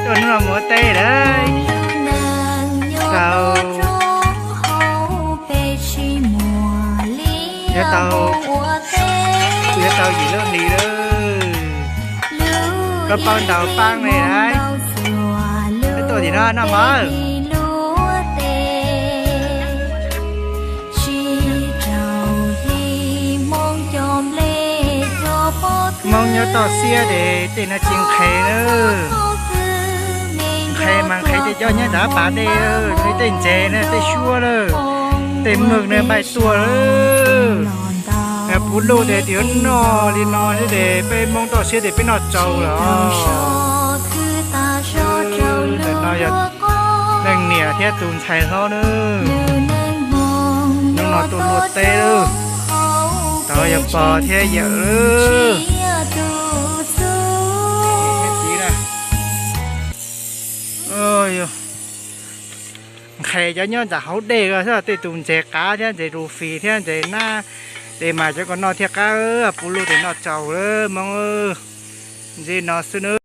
Hnub no mus ua teb lawm. Tau, yuav tau, yuav tau yim lub hlis lawm. Koj paub ntaus paab ne lawm. Peb tuaj tim no noj mov. Hmoob nyob toj siab ces tej no tsis nqhes na. Nqhes mas nqhes tej cov nyob nram pas dej, tej ntses na, tej suab lawm, tej mej na npaj tuaj lawm. Puv luj tes yuav noj li no xwb ces peb Hmoob toj siab ces peb noj tsaus lawm. Ntawm no yog leej niam thiab tus ntxhais hlob na. Hnub no tuaj luaj teb lawm, tau yog pog thiab yawm lawm. Nqhes cov nyob nram hauv dej ko xwb, tej tus ntses qav thiab ntses rus fis thiab ntses nab, ces mas cov ko noj thiaj qab. Puv luj tes noj tsaus lawm Hmoob. Ntse no xwb na.